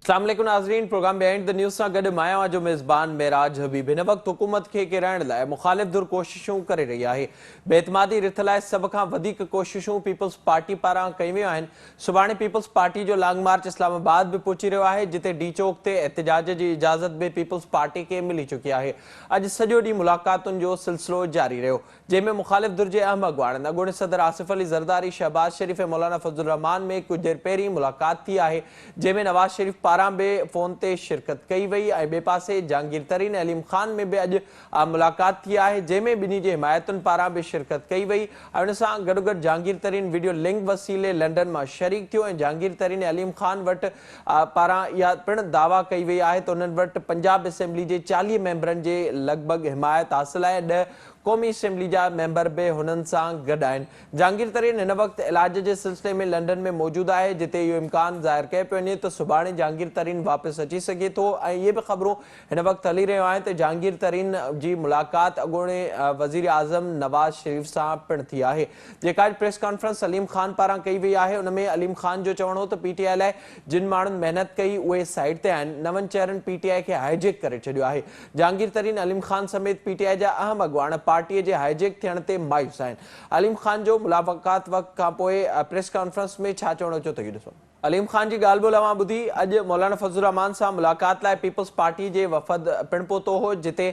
اسلام عليڪم ناظرين پروگرام بيهائنڊ the news سان گڏ مان اوهان جو ميزبان معراج حبيب هن وقت حڪومت کي ڪيرائڻ لاء مخالف ڌر ڪوششون ڪري رهي آهي بي اعتمادي رٿ لاء سڀ کان وڌيڪ ڪوششون پيپلز پارٽي پاران ڪيون ويون آهن سڀاڻي پيپلز پارٽي جو لانگ مارچ اسلام آباد به پهچي رهيو آهي جتي ڊي چوڪ تي احتجاج جي اجازت به پيپلز پارٽي کي ملي چڪي آهي اڄ سڄو ڏينهن ملاقاتن جو سلسلو جاري رهيو جنهن ۾ مخالف ڌر جي اهم اڳواڻن اڳوڻي صدر آصف علي زرداري، شهباز شريف ۽ مولانا فضل الرحمان ۾ ڪجهه دير پهرين ملاقات ٿي آهي، جنهن ۾ نواز شريف پاران به فون تي شرڪت ڪئي وئي ۽ ٻئي پاسي جهانگير ترين ۽ عليم خان ۾ به اڄ ملاقات ٿي آهي، جنهن ۾ ٻنهي جي حمايتن پاران به شرڪت ڪئي وئي ۽ ان سان گڏوگڏ جهانگير ترين وڊيو لنڪ وسيلي لنڊن مان شريڪ ٿيو ۽ جهانگير ترين ۽ عليم خان وٽ پاران اها پڻ دعويٰ ڪئي وئي آهي ته انهن وٽ پنجاب اسيمبلي جي 40 ميمبرن جي لڳ ڀڳ حمايت حاصل آهي ۽ 10 قومي اسيمبلي جا ميمبر به هنن سان گڏ آهن. جهانگير ترين هن وقت علاج جي سلسلي ۾ لنڊن ۾ موجود آهي، جتي اهو امڪان ظاهر ڪيو پيو وڃي ته سڀاڻي جهانگير ترين واپس اچي سگهي ٿو ۽ اهي به خبرون هن وقت هلي رهيون آهن ته جهانگير ترين جي ملاقات اڳوڻي وزيراعظم نواز شريف سان پڻ ٿي آهي. جيڪا اڄ پريس ڪانفرنس عليم خان پاران ڪئي وئي آهي ان ۾ عليم خان جو چوڻ هو ته پي ٽي آء لاء جن ماڻهن محنت ڪئي اهي سائيڊ تي آهن، نون چهرن پي ٽي آء کي هائيجيڪ ڪري ڇڏيو آهي. جهانگير ترين، عليم خان سميت پي ٽي آء جا اهم اڳواڻ پارٽي جي هائيجيڪ ٿيڻ تي مايوس آهن. عليم خان جو ملاقات وقت کانپوء پريس ڪانفرنس ۾ ڇا چوڻ اچو ته اهو ڏسو. عليم خان جي ڳالهه ٻولهه اوهان ٻڌي، اڄ مولانا فضل الرحمان سان ملاقات لاء پيپلز پارٽي جي وفد پڻ پهتو هو، جتي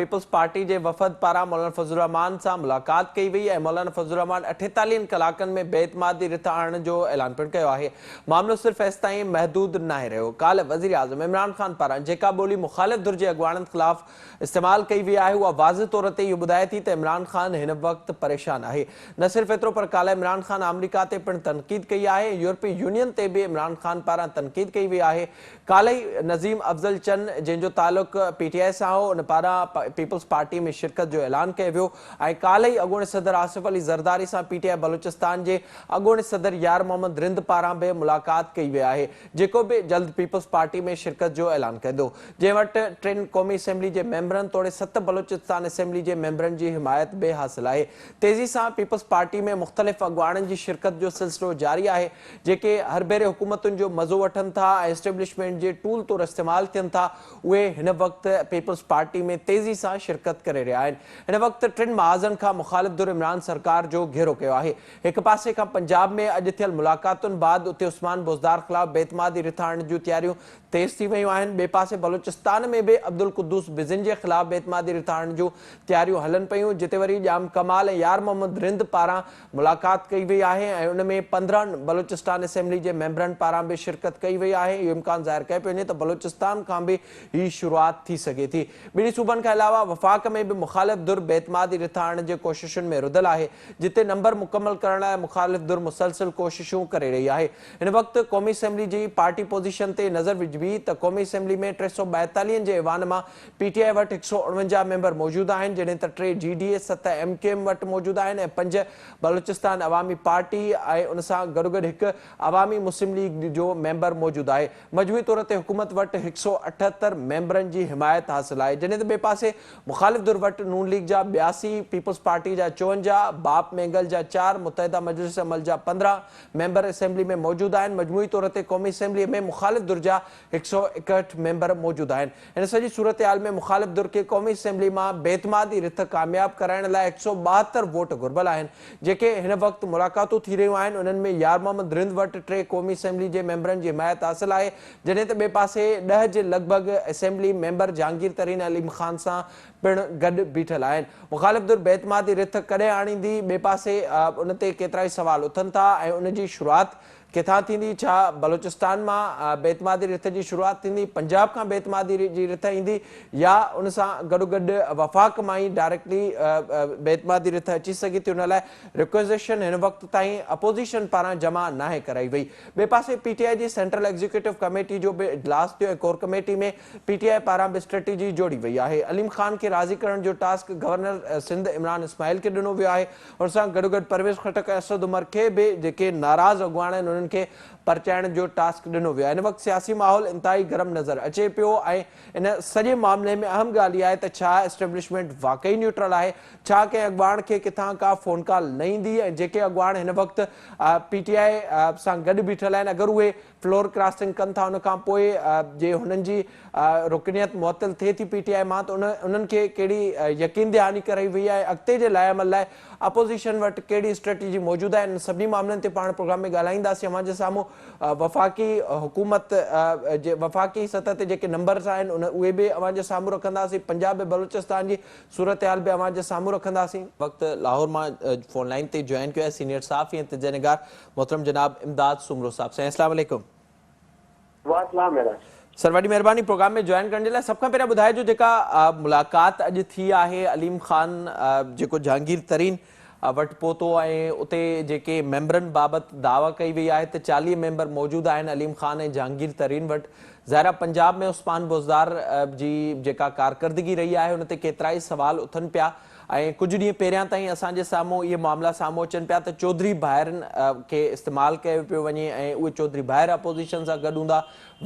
پيپلز پارٽي جي وفد پاران مولانا فضل الرحمان سان ملاقات ڪئي وئي ۽ مولانا فضل الرحمان اٺيتاليهن ڪلاڪن ۾ بي اعتمادي رٿ آڻڻ جو اعلان پڻ ڪيو آهي. معاملو صرف ايستائين محدود ناهي رهيو. ڪالهه وزيراعظم عمران خان پاران جيڪا ٻولي مخالف ڌر جي اڳواڻن خلاف استعمال ڪئي وئي آهي اها واضح طور تي اهو ٻڌائي ٿي ته عمران خان هن وقت پريشان آهي. نه صرف ايترو پر ڪالهه عمران خان آمريڪا تي پڻ تنقيد ڪئي آهي ۽ يورپي يونين تي به عمران خان پاران تنقيد ڪئي وئي آهي. ڪالهه ئي نظيم افضل چن جنهن جو تعلق پي ٽي آء سان هو ان پاران پيپلز پارٽي ۾ شرڪت جو اعلان ڪيو ويو ۽ ڪالهه ئي اڳوڻي صدر آصف علي زرداري سان پي ٽي آء بلوچستان جي اڳوڻي صدر يار محمد رند پاران به ملاقات ڪئي وئي آهي جيڪو به جلد پيپلز پارٽي ۾ شرڪت جو اعلان ڪندو جنهن وٽ ٽن قومي اسيمبلي جي ميمبرن توڙي ست بلوچستان اسيمبلي جي ميمبرن جي حمايت به حاصل آهي تيزي سان پيپلز پارٽي ۾ مختلف اڳواڻن جي شرڪت جو سلسلو جاري آهي جيڪي هر ڀيري حڪومتن جو مزو وٺن ٿا ۽ اسٽيبلشمينٽ جي ٽول طور استعمال ٿين ٿا اهي هن وقت پيپلز پارٽي ۾ تيزي سان شرڪت ڪري رهيا آهن. هن وقت ٽن محاذن کان مخالف ڌر عمران سرڪار جو گهيرو ڪيو آهي. هڪ پاسي کان پنجاب ۾ اڄ ٿيل ملاقاتن بعد اتي عثمان بوزدار خلاف بي اعتمادي رٿ آڻڻ جون تياريون تيز ٿي ويون آهن. ٻئي پاسي بلوچستان ۾ به عبدالقدوس بزنجي خلاف بي اعتمادي رٿ آڻڻ جون تياريون هلن پيون جتي وري ڄام ڪمال ۽ يار محمد رند پاران ملاقات ڪئي وئي آهي ۽ ان ۾ 15 بلوچستان اسيمبلي جي ميمبرن پاران به شرڪت ڪئي وئي آهي. اهو امڪان ظاهر ڪيو پيو وڃي ته بلوچستان کان به هي شروعات ٿي سگهي ٿي. ٻنهي صوبن کان علاوه وفاق ۾ به مخالف ڌر بي اعتمادي رٿ آڻڻ جي ڪوششن ۾ رڌل آهي، جتي نمبر مڪمل ڪرڻ لاء مخالف ڌر مسلسل ڪوششون ڪري رهي آهي. هن وقت قومي اسيمبلي جي پارٽي پوزيشن تي نظر وجهبي ته قومي اسيمبلي ۾ 342 جي ايوان مان پي ٽي آء وٽ 149 ميمبر موجود آهن، جڏهن ته ٽي جي ڊي اي، ست ايم ڪيو ايم وٽ موجود آهن ۽ پنج بلوچستان عوامي پارٽي ۽ ان سان گڏوگڏ هڪ عوامي مسلم ليگ جو ميمبر موجود آهي. مجموعي طور تي حڪومت وٽ 178 ميمبرن جي حمايت حاصل آهي، جڏهن ته ٻئي پاسي مخالف ڌر وٽ نون ليگ جا 82، پيپلز پارٽي جا 54، باپ مينگل جا چار، متحده مجلس عمل جا 15 ميمبر اسيمبلي ۾ موجود آهن. مجموعي طور تي قومي اسيمبلي ۾ مخالف ڌر جا 161 ميمبر موجود آهن. هن سڄي صورتحال ۾ مخالف ڌر کي قومي اسيمبلي مان بي اعتمادي رٿ ڪامياب ڪرائڻ لاء 172 ووٽ گهربل آهن، جيڪي هن وقت ملاقاتون ٿي رهيون آهن، انهن ۾ يار محمد رند وٽ ٽي قومي اسيمبلي جي ميمبرن جي حمايت حاصل آهي، جڏهن ته ٻئي پاسي 10 جي لڳ ڀڳ اسيمبلي ميمبر جهانگير ترين عليم خان سان پڻ گڏ بيٺل آهن. مخالف ڌر بي اعتمادي رٿ ڪڏهن آڻيندي، ٻئي پاسي ان تي ڪيترائي سوال اٿن ٿا ۽ ان جي شروعات ڪٿان ٿيندي؟ ڇا بلوچستان مان بي اعتمادي رٿ جي شروعات ٿيندي، پنجاب کان بي اعتمادي جي رٿ ايندي يا ان سان گڏوگڏ وفاق مان ئي ڊائريڪٽلي بي اعتمادي رٿ اچي سگهي ٿي، ان لاء رڪوزيشن هن وقت تائين اپوزيشن پاران جمع ناهي ڪرائي وئي. ٻئي پاسي پي ٽي آء جي سينٽرل ايگزيڪيوٽو ڪميٽي جو به اجلاس ٿيو ۽ ڪور ڪميٽي ۾ پي ٽي آء پاران به اسٽريٽجي جوڙي وئي آهي. عليم خان کي راضي ڪرڻ جو ٽاسڪ گورنر سنڌ عمران اسماعيل کي ڏنو ويو آهي. ان سان گڏوگڏ پرويز خٽڪ ۽ اسد عمر کي به جيڪي ناراض اڳواڻ آهن انهن کي پرچائڻ جو ٽاسڪ ڏنو ويو آهي. هن وقت سياسي ماحول انتهائي گرم نظر اچي پيو ۽ ان سڄي معاملي ۾ اهم ڳالهه اها آهي ته ڇا اسٽيبلشمينٽ واقعي نيوٽرل آهي؟ ڇا ڪنهن اڳواڻ کي ڪٿان ڪا فون ڪال نه ايندي ۽ جيڪي اڳواڻ هن وقت پي ٽي آء سان گڏ بيٺل آهن اگر اهي فلور ڪراسنگ ڪن ٿا ان کان پوء جي هنن جي رڪنيت معطل ٿئي ٿي پي ٽي آء مان ته ان انهن کي ڪهڙي يقين دهاني ڪرائي وئي آهي اڳتي جي لاء عمل لاء اپوزيشن وٽ ڪهڙي اسٽريٽجي موجود آهي انهن سڀني معاملن تي پاڻ پروگرام ۾ ڳالهائينداسين اوهان جي سامهون وفاقي حڪومت جي وفاقي سطح تي جيڪي نمبرز آهن ان اهي به اوهان جي سامهون رکنداسين پنجاب ۽ بلوچستان جي صورتحال به اوهان جي سامهون رکنداسين. وقت لاهور مان فون لائين تي جوائن ڪيو آهي سينيئر صحافي ۽ تجزيه نگار محترم جناب امداد سومرو صاحب سائين اسلام عليڪم. وعليڪم مهراج. سر وڏي مهرباني پروگرام ۾ جوائن ڪرڻ جي لاء سڀ کان پهريان ٻڌائجو جيڪا ملاقات اڄ ٿي آهي عليم خان جيڪو جهانگير ترين وٽ پهتو ۽ اتي جيڪي ميمبرن بابت دعويٰ ڪئي وئي آهي ته 40 ميمبر موجود آهن عليم خان ۽ جهانگير ترين وٽ ظاهر آهي پنجاب ۾ عثمان بوزدار جي جيڪا ڪارڪردگي رهي آهي ان تي ڪيترائي سوال اٿن پيا ۽ ڪجهه ڏينهن پهريان تائين اسان جي سامهون اهي معاملا سامهون اچن پيا ته چوڌري ڀائرن کي استعمال ڪيو پيو وڃي ۽ اهي چوڌري ڀائر اپوزيشن سان گڏ هوندا،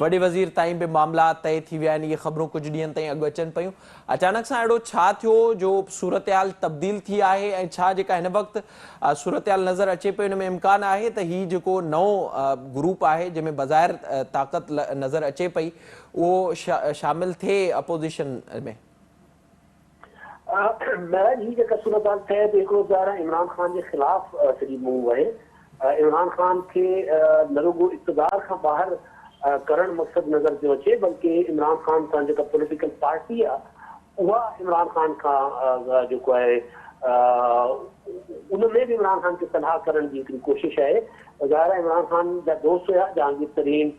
وڏي وزير تائين به معاملا طئي ٿي ويا آهن، اهي خبرون ڪجهه ڏينهن تائين اڳ اچن پيون، اچانڪ سان اهڙو ڇا ٿيو جو صورتحال تبديل ٿي آهي ۽ ڇا جيڪا هن وقت صورتحال نظر اچي پئي ان ۾ امڪان آهي ته هي جيڪو نئون گروپ آهي جنهن ۾ بظاهر طاقت نظر اچي پئي اهو شامل ٿئي اپوزيشن ۾. مهراج هي جيڪا صورتحال ٺهي پئي هڪڙو ظاهر آهي عمران خان جي خلاف سڄي موو آهي عمران خان کي نه رڳو اقتدار کان ٻاهر ڪرڻ مقصد نظر پيو اچي بلڪه عمران خان سان جيڪا پوليٽيڪل پارٽي آهي اها عمران خان کان جيڪو آهي ان ۾ به عمران خان کي تنها ڪرڻ جي هڪڙي ڪوشش آهي ظاهر آهي عمران خان جا دوست هيا جهانگير ترين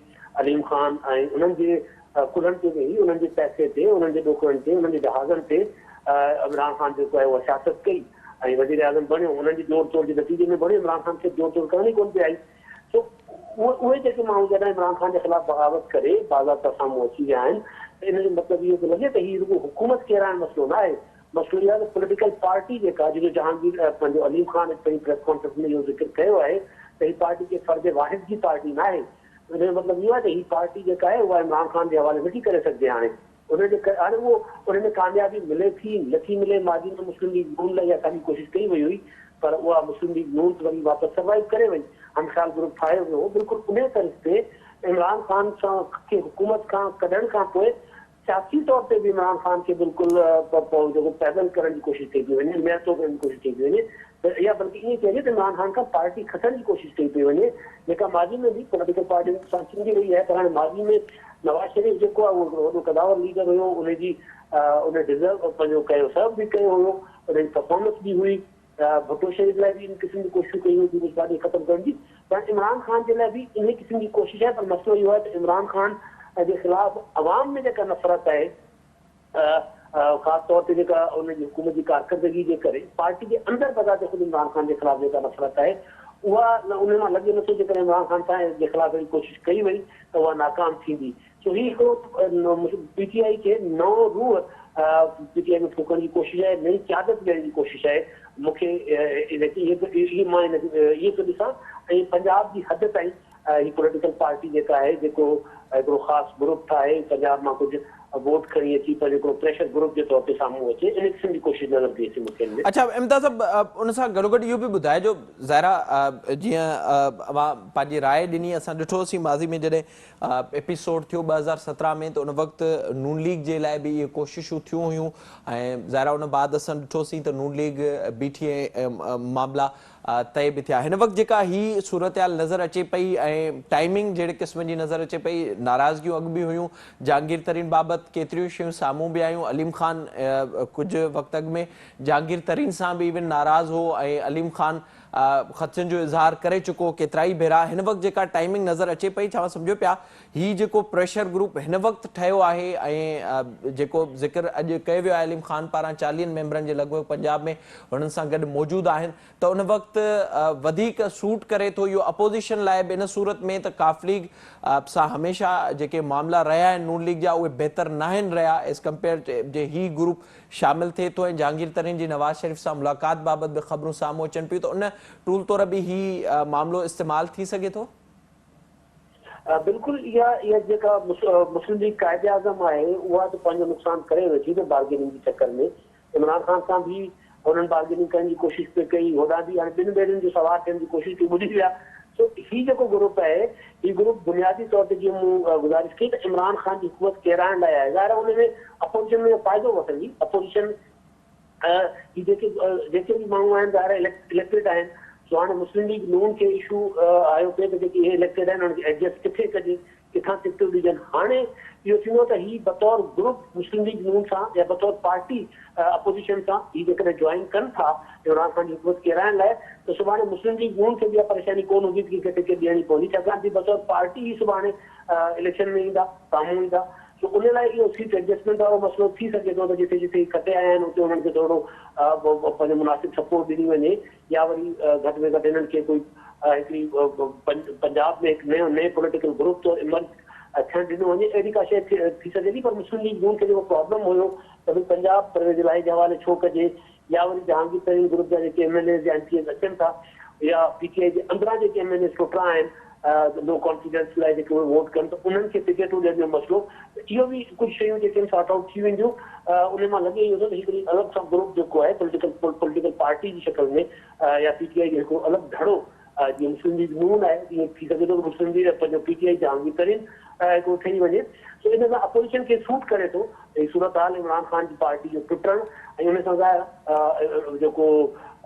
عليم خان ۽ انهن جي ڪلهن تي ويهي، انهن جي پئسي تي، انهن جي ڏوڪڙن تي، انهن جي جهازن تي عمران خان جيڪو آهي اها سياست ڪئي ۽ وزيراعظم بڻيو، انهن جي جوڙ توڙ جي نتيجي ۾ بڻيو، عمران خان کي جوڙ توڙ ڪرڻي ڪونه پئي آئي. سو اهي جيڪي ماڻهو جڏهن عمران خان جي خلاف بغاوت ڪري باضابطا سامهون اچي ويا آهن ته ان جو مطلب اهو ٿو لڳي ته هي رڳو حڪومت ڪيرائڻ مسئلو نه آهي، مسئلو اهو آهي ته پوليٽيڪل پارٽي جيڪا جنهن جو جهانگير پنهنجو عليم خان پنهنجي پريس ڪانفرنس ۾ اهو ذڪر ڪيو آهي ته هي پارٽي ڪنهن فرد واحد جي پارٽي ناهي، ان جو مطلب اهو آهي ته هي پارٽي جيڪا آهي اها عمران خان جي حوالي نٿي ڪري سگهجي هاڻي ان جي ڪري هاڻي اهو ان ۾ ڪاميابي ملي ٿي نٿي ملي ماضي ۾ مسلم ليگ نون لاء اها ساڳي ڪوشش ڪئي وئي هئي پر اها مسلم ليگ نون ته وري واپس سروائيو ڪري وئي هم خيال گروپ ٺاهيو ويو هو بلڪل انهي طرز تي عمران خان سان کي حڪومت کان ڪڍڻ کان پوء سياسي طور تي به عمران خان کي بلڪل جيڪو پيدل ڪرڻ جي ڪوشش ڪئي پئي وڃي، ميرتو ڪرڻ جي ڪوشش ڪئي پئي وڃي ته يا بلڪه ائين چئجي ته عمران خان کان پارٽي کسڻ جي ڪوشش ڪئي پئي وڃي جيڪا ماضي ۾ به پوليٽيڪل پارٽين سان ٿيندي رهي آهي پر هاڻي ماضي ۾ نواز شريف جيڪو آهي اهو هڪڙو وڏو قداور ليڊر هيو ان جي ان ڊزرو پنهنجو ڪيو سرو به ڪيو هيو ان جي پرفارمنس به هئي ڀٽو شريف لاء به ان قسم جون ڪوششون ڪيون ويون پيپلز پارٽي کي ختم ڪرڻ جي پر عمران خان جي لاء به انهي قسم جي ڪوشش آهي پر مسئلو اهو آهي ته عمران خان جي خلاف عوام ۾ جيڪا نفرت آهي خاص طور تي جيڪا ان جي حڪومت جي ڪارڪردگي جي ڪري پارٽي جي اندر بذات خود عمران خان جي خلاف جيڪا نفرت آهي اها ان مان لڳي نٿو جيڪڏهن عمران خان سان جي خلاف اهڙي ڪوشش ڪئي وئي ته اها ناڪام ٿيندي سو هي هڪڙو پي ٽي آء کي نئون روح پي ٽي آء ۾ ڦوڪڻ جي ڪوشش آهي، نئين قيادت ڏيڻ جي ڪوشش آهي، مون کي ان کي ائين مان ان کي ائين ٿو ڏسان ۽ پنجاب جي حد تائين هي پوليٽيڪل پارٽي جيڪا آهي جيڪو هڪڙو خاص گروپ ٺاهي پنجاب مان ڪجهه ووٽ کڻي اچي پنهنجو هڪڙو پريشر گروپ جي طور تي سامهون اچي ان قسم جي ڪوشش نظر ٿي اچي مون کي ان ۾. اڇا امتياز صاحب ان سان گڏوگڏ اهو به ٻڌائجو ظاهر آهي جيئن اوهان پنهنجي راء ڏني اسان ڏٺوسين ماضي ۾ جڏهن ايپيسوڊ ٿيو 2017 ۾ ته ان وقت نون ليگ جي لاء به اهي ڪوششون ٿيون هيون ۽ ظاهر آهي ان بعد اسان ڏٺوسين ته نون ليگ بيٺي ۽ معاملا طئي به ٿيا هن وقت جيڪا هي صورتحال نظر اچي پئي ۽ ٽائمنگ جهڙي قسم جي نظر اچي پئي ناراضگيون اڳ به هيون جهانگير ترين بابت ڪيتريون شيون سامهون به آيون عليم خان ڪجهه وقت اڳ ۾ جهانگير ترين سان به ايون ناراض هو ۽ عليم خان خدشن جو اظهار ڪري چڪو ڪيترائي ڀيرا هن وقت جيڪا ٽائمنگ نظر اچي پئي ڇا سمجهو پيا هي جيڪو پريشر گروپ هن وقت ٺهيو آهي ۽ جيڪو ذڪر اڄ ڪيو ويو آهي عليم خان پاران چاليهن ميمبرن جي لڳ ڀڳ پنجاب ۾ هنن سان گڏ موجود آهن ته ان وقت وڌيڪ سوٽ ڪري ٿو اهو اپوزيشن لاء به ان صورت ۾ ته قاف ليگ سان هميشه جيڪي معاملا رهيا آهن نون ليگ جا اهي بهتر ناهن رهيا ايز ڪمپيئر جي هي گروپ شامل ٿئي ٿو ۽ جهانگير ترين جي نواز شريف سان ملاقات بابت به خبرون سامهون اچن پيون ته ان ٽول طور به هي معاملو استعمال ٿي سگهي ٿو؟ بلڪل اها اها جيڪا مسلم ليگ قائد اعظم آهي اها ته پنهنجو نقصان ڪري ويٺي نه بارگيننگ جي چڪر ۾ عمران خان سان به هنن بارگيننگ ڪرڻ جي ڪوشش پئي ڪئي هوڏانهن به هاڻي ٻن ٻيڙين جو سوار ٿيڻ جي ڪوشش ڪئي ٻڏي ويا. سو هي جيڪو گروپ آهي هي گروپ بنيادي طور تي جيئن مون گذارش ڪئي ته عمران خان جي حڪومت ڪيرائڻ لاء آهي ظاهر آهي ان ۾ اپوزيشن ۾ فائدو وٺندي اپوزيشن هي جيڪي جيڪي به ماڻهو آهن ظاهر آهي اليڪٽيڊ آهن سو هاڻي مسلم ليگ نون کي اشو آيو پئي ته جيڪي اهي اليڪٽيڊ آهن انهن کي ايڊجسٽ ڪٿي ڪجي ڪٿان ٽڪيٽون ڏجن هاڻي اهو ٿيندو ته هي بطور گروپ مسلم ليگ نون سان يا بطور پارٽي اپوزيشن سان هي جيڪڏهن جوائن ڪن ٿا عمران خان جي حڪومت ڪيرائڻ لاء ته سڀاڻي مسلم ليگ نون کي به اها پريشاني ڪونه هوندي ته ڪنهن کي ٽڪيٽ ڏيڻي پوندي ڇاڪاڻ ته بطور پارٽي هي سڀاڻي اليڪشن ۾ ايندا سامهون ايندا سو ان لاء اهو سيٽ ايڊجسٽمينٽ وارو مسئلو ٿي سگهي ٿو ته جتي جتي کٽي آيا آهن اتي انهن کي ٿورو پنهنجو مناسب سپورٽ ڏني وڃي يا وري گهٽ ۾ گهٽ هنن کي ڪوئي هڪڙي پنجاب ۾ هڪ نيو نئين پوليٽيڪل گروپ طور ايمرج ٿيڻ ڏنو وڃي اهڙي ڪا شيء ٿي سگهي ٿي پر مسلم ليگ نون کي جيڪو پرابلم هيو ته ڀئي پنجاب پرويز الاهي جي حوالي ڇو ڪجي يا وري جهانگير ترين گروپ جا جيڪي ايم اين ايز يا ايم پي ايز اچن ٿا يا پي ٽي آء جي اندران جيڪي ايم اين ايز ٽٽا آهن نو ڪانفيڊنس لاء جيڪي اهي ووٽ ڪن ته انهن کي ٽڪيٽون ڏيڻ جو مسئلو ته اهو به ڪجهه شيون جيڪي آهن سارٽ آئوٽ ٿي وينديون ان مان لڳي اهو ٿو ته هڪڙي الڳ سان گروپ جيڪو آهي پوليٽيڪل پوليٽيڪل پارٽي جي شڪل ۾ يا پي ٽي آء جو هڪڙو الڳ ڌڙو جيئن مسلم ليگ نون آهي تيئن ٿي سگهي ٿو ته مسلم ليگ پنهنجو پي ٽي آء جهانگير ترين هڪڙو ٺهي وڃي سو ان سان اپوزيشن کي سوٽ ڪري ٿو هي صورتحال عمران خان جي پارٽي جو ٽٽڻ ۽ ان سان ظاهر آهي جيڪو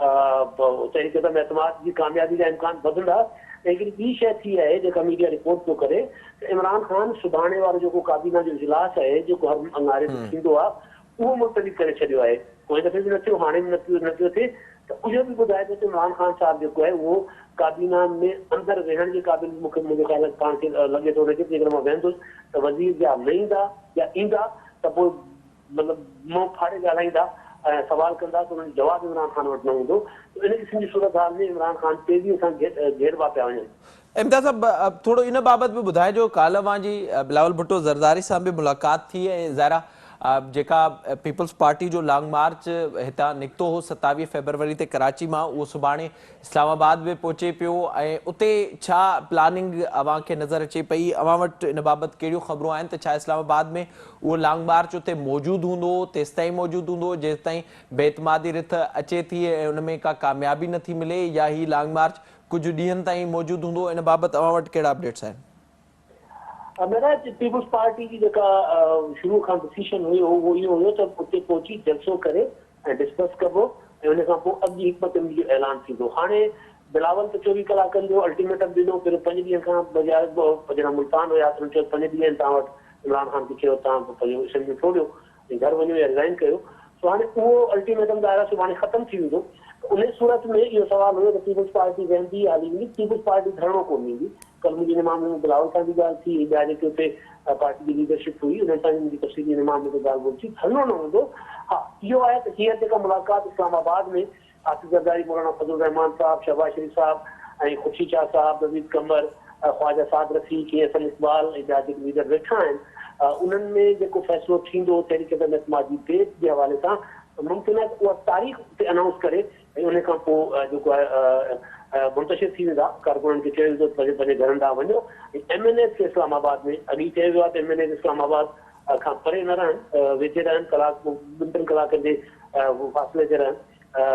تحريڪ عدم اعتماد جي ڪاميابي جا امڪان وڌندا ۽ هڪڙي ٻي شيء ٿي آهي جيڪا ميڊيا رپورٽ پيو ڪري ته عمران خان سڀاڻي وارو جيڪو ڪابينا جو اجلاس آهي جيڪو هر اڱاري تي ٿيندو آهي اهو ملتوي ڪري ڇڏيو آهي. پوئين دفعي به نه ٿيو، هاڻي به نه پيو ٿئي ته اهو به ٻڌائي پيو ته عمران خان صاحب جيڪو آهي اهو ڪابينا ۾ اندر ويهڻ جي قابل به مون کي منهنجو خيال آهي پاڻ کي لڳي ٿو ان کي ته جيڪڏهن مان ويهندس ته وزير يا نه ايندا يا ايندا ته پوء مطلب منهن ڦاڙي ڳالهائيندا ۽ سوال ڪندا ته انهن جو جواب عمران خان وٽ نه هوندو ته ان قسم جي صورتحال ۾ عمران خان تيزيء سان گهيربا پيا وڃن. امتياز صاحب ٿورو ان بابت به ٻڌائجو ڪالهه اوهان جي بلاول ڀٽو زرداري سان به ملاقات ٿي ۽ ظاهر آ جيڪا پيپلز پارٽي جو لانگ مارچ هتان نڪتو هو 27 فيبروري تي ڪراچي مان اهو سڀاڻي اسلام آباد به پهچي پيو ۽ اتي ڇا پلاننگ اوهان کي نظر اچي پئي اوهان وٽ ان بابت ڪهڙيون خبرون آهن ته ڇا اسلام آباد ۾ اهو لانگ مارچ اتي موجود هوندو تيستائين موجود هوندو جيستائين بي اعتمادي رٿ اچي ٿي ۽ ان ۾ ڪا ڪاميابي نٿي ملي يا هي لانگ مارچ ڪجهه ڏينهن تائين موجود هوندو ان بابت اوهان وٽ ڪهڙا اپڊيٽس آهن؟ معراج، پيپلز پارٽي جي جيڪا شروع کان ڊسيشن هيو اهو اهو هيو ته اتي پهچي جلسو ڪري ۽ ڊسپرس ڪبو ۽ ان کان پوء اڳ جي حڪمت عملي جو اعلان ٿيندو. هاڻي بلاول ته 24 ڪلاڪن جو الٽيميٽم ڏنو پهريون پنج ڏينهن کان بجاء جڏهن ملتان هيا ته هن چيو پنج ڏينهن توهان وٽ عمران خان کي چيو توهان پنهنجو اسيمبليون ٽوڙيو ۽ گهر وڃو يا ريزائن ڪيو سو هاڻي اهو الٽيميٽم ظاهر آهي سڀاڻي ختم ٿي ويندو ته انهي صورت ۾ اهو سوال هيو ته پيپلز پارٽي ويهندي يا هلي ويندي پيپلز پارٽي ڌرڻو ڪونه ڏيندي ڪلهه منهنجي ان معاملي ۾ بلاول سان به ڳالهه ٿي ۽ ٻيا جيڪي اتي پارٽي جي ليڊرشپ هئي انهن سان به منهنجي تفصيلي ان معاملي تي ڳالهه ٻولهه ٿي ڌرڻو نه هوندو ها اهو آهي ته هينئر جيڪا ملاقات اسلام آباد ۾ آصف زرداري، مولانا فضل الرحمان صاحب، شهباز شريف صاحب ۽ خورشيد شاهه صاحب، نويد قمر، خواجه سعد رفيق، اي احسن اقبال ۽ ٻيا جيڪي ليڊر ويٺا آهن انهن ۾ جيڪو فيصلو ٿيندو تحريڪ عدم اعتماد جي ڊيٽ جي حوالي سان ته ممڪن آهي ته اها تاريخ اتي انائونس ڪري ۽ ان کان پوء جيڪو آهي منتشر ٿي ويندا ڪارڪنن کي چيو ويندو ته پنهنجي پنهنجي گهرن ڏانهن وڃو ۽ ايم اين ايز کي اسلام آباد ۾ اڳ ئي چيو ويو آهي ته ايم اين ايز اسلام آباد کان پري نه رهن، ويجهي رهن، ڪلاڪ ٻن ٽن ڪلاڪن جي فاصلي تي رهن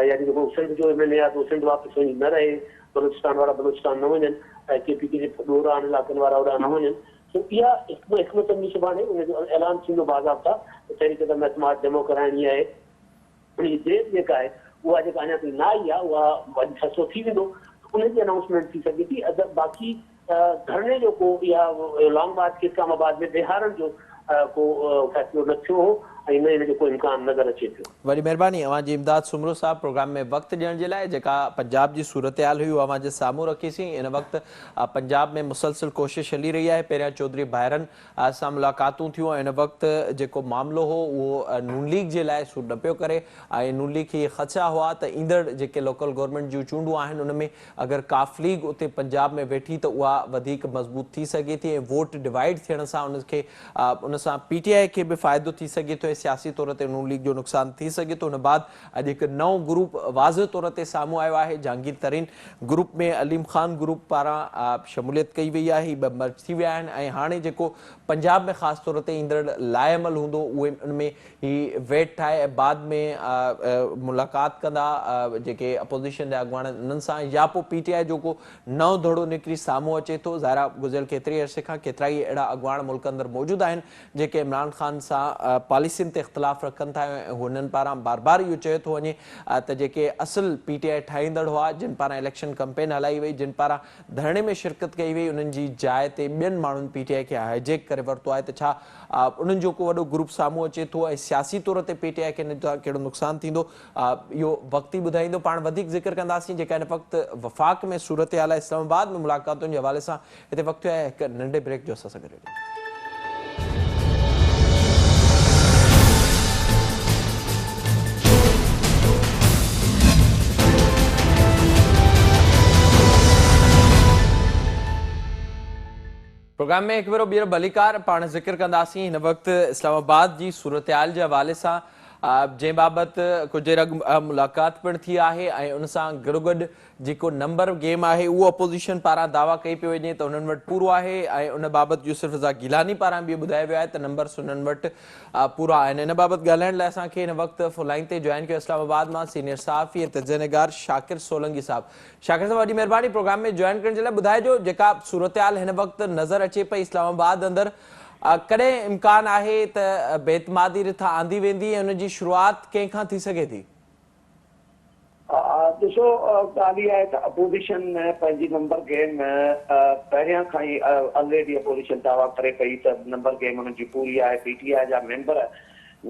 يعني جيڪو سنڌ جو ايم اين اي آهي ته اهو سنڌ واپس وڃي نه رهي، بلوچستان وارا بلوچستان نه وڃن ۽ ڪي پي ڪي جي ڏورانهن علائقن وارا اوڏانهن نه وڃن. سو اها حڪمت عملي سڀاڻي ان جو اعلان ٿيندو باضابطا ته تحريڪ عدم اعتماد جمع ڪرائڻي آهي. ان جي ڊيٽ جيڪا آهي اها جيڪا اڃا تائين نه آئي آهي اها اڄ فيصلو ٿي ويندو ته ان جي انائونسمينٽ ٿي سگهي ٿي ادر باقي ڌرڻي جو ڪو يا لانگ مارچ کي اسلام آباد ۾ بيهارڻ جو ڪو فيصلو نه ٿيو هو ۽ نه ان جو ڪو امڪان نظر اچي پيو. وڏي مهرباني اوهان جي امداد سومرو صاحب پروگرام ۾ وقت ڏيڻ جي لاء جيڪا پنجاب جي صورتحال هئي اها اوهان جي سامهون رکي سين هن وقت پنجاب ۾ مسلسل ڪوشش هلي رهي آهي پهريان چوڌري ڀائرن سان ملاقاتون ٿيون ۽ ان وقت جيڪو معاملو هو اهو نون ليگ جي لاء سوٽ نه پيو ڪري ۽ نون ليگ کي اهي خدشا هئا ته ايندڙ جيڪي لوڪل گورنمينٽ جون چونڊون آهن ان ۾ اگر ڪاف ليگ اتي پنجاب ۾ ويٺي ته اها وڌيڪ مضبوط ٿي سگهي ٿي ۽ ووٽ ڊوائيڊ ٿيڻ سان ان کي ان سان پي ٽي آء کي به فائدو ٿي سگهي ٿو ۽ سياسي طور تي نون ليگ جو نقصان ٿي سگهي ٿو ان بعد اڄ هڪ نئون گروپ واضح طور تي سامهون آيو آهي جهانگير ترين گروپ ۾ عليم خان گروپ پاران شموليت ڪئي وئي آهي هي ٻه مرج ٿي ويا آهن ۽ هاڻي جيڪو پنجاب ۾ خاص طور تي ايندڙ لاء عمل هوندو اهي ان ۾ هي ويٽ ٺاهي ۽ بعد ۾ ملاقات ڪندا جيڪي اپوزيشن جا اڳواڻ آهن انهن سان يا پوء پي ٽي آء جو ڪو نئون ڌڙو نڪري سامهون اچي ٿو. ظاهر آهي گذريل ڪيتري عرصي کان ڪيترائي اهڙا اڳواڻ ملڪ اندر موجود آهن جيڪي عمران خان سان پاليسين تي اختلاف رکن ٿا ۽ هنن پاران بار بار اهو چيو ٿو وڃي ته جيڪي اصل پي ٽي آء ٺاهيندڙ هئا جن پاران اليڪشن ڪمپين هلائي وئي جن پاران ڌرڻي ۾ شرڪت ڪئي وئي انهن جي جاء تي ٻين ماڻهن پي ٽي آء کي هائي جيڪ ڪري ورتو آهي ته ڇا انهن جو ڪو وڏو گروپ سامهون اچي ٿو ۽ سياسي طور تي پي ٽي آء کي ان سان ڪهڙو نقصان ٿيندو اهو وقت ئي ٻڌائيندو. پاڻ وڌيڪ ذڪر ڪنداسين جيڪا هن وقت وفاق ۾ صورتحال آهي اسلام آباد ۾ ملاقاتن جي حوالي سان هتي وقت ٿيو آهي هڪ ننڍي بريڪ جو اسان سان گڏ رهجو. پروگرام ۾ هڪ ڀيرو ٻيهر ڀليڪار پاڻ ذڪر ڪنداسين هن وقت اسلام آباد جي صورتحال جي حوالي سان جنهن بابت ڪجهه دير اڳ ملاقات پڻ ٿي آهي ۽ ان سان گڏوگڏ جيڪو نمبر گيم آهي اهو اپوزيشن پاران دعويٰ ڪئي پيو وڃي ته انهن وٽ پورو آهي ۽ ان بابت يوسف رضا گيلاني پاران به ٻڌايو ويو آهي ته نمبرس انهن وٽ پورا آهن ان بابت ڳالهائڻ لاء اسان کي هن وقت فون لائين تي جوائن ڪيو اسلام آباد مان سينيئر صحافي ۽ تجزيه نگار شاڪر سولنگي صاحب شاڪر صاحب وڏي مهرباني پروگرام ۾ جوائن ڪرڻ جي لاء ٻڌائجو جيڪا صورتحال هن وقت نظر اچي پئي اسلام آباد اندر ڪڏهن امڪان آهي ته بي اعتمادي رٿا آندي ويندي ۽ ان جي شروعات ڪنهن کان ٿي سگهي ٿي؟ ڏسو ڳالهه اها آهي ته اپوزيشن پنهنجي نمبر گيم پهريان کان ئي الريڊي اپوزيشن دعويٰ ڪري پئي ته نمبر گيم انهن جي پوري آهي پي ٽي آء جا ميمبر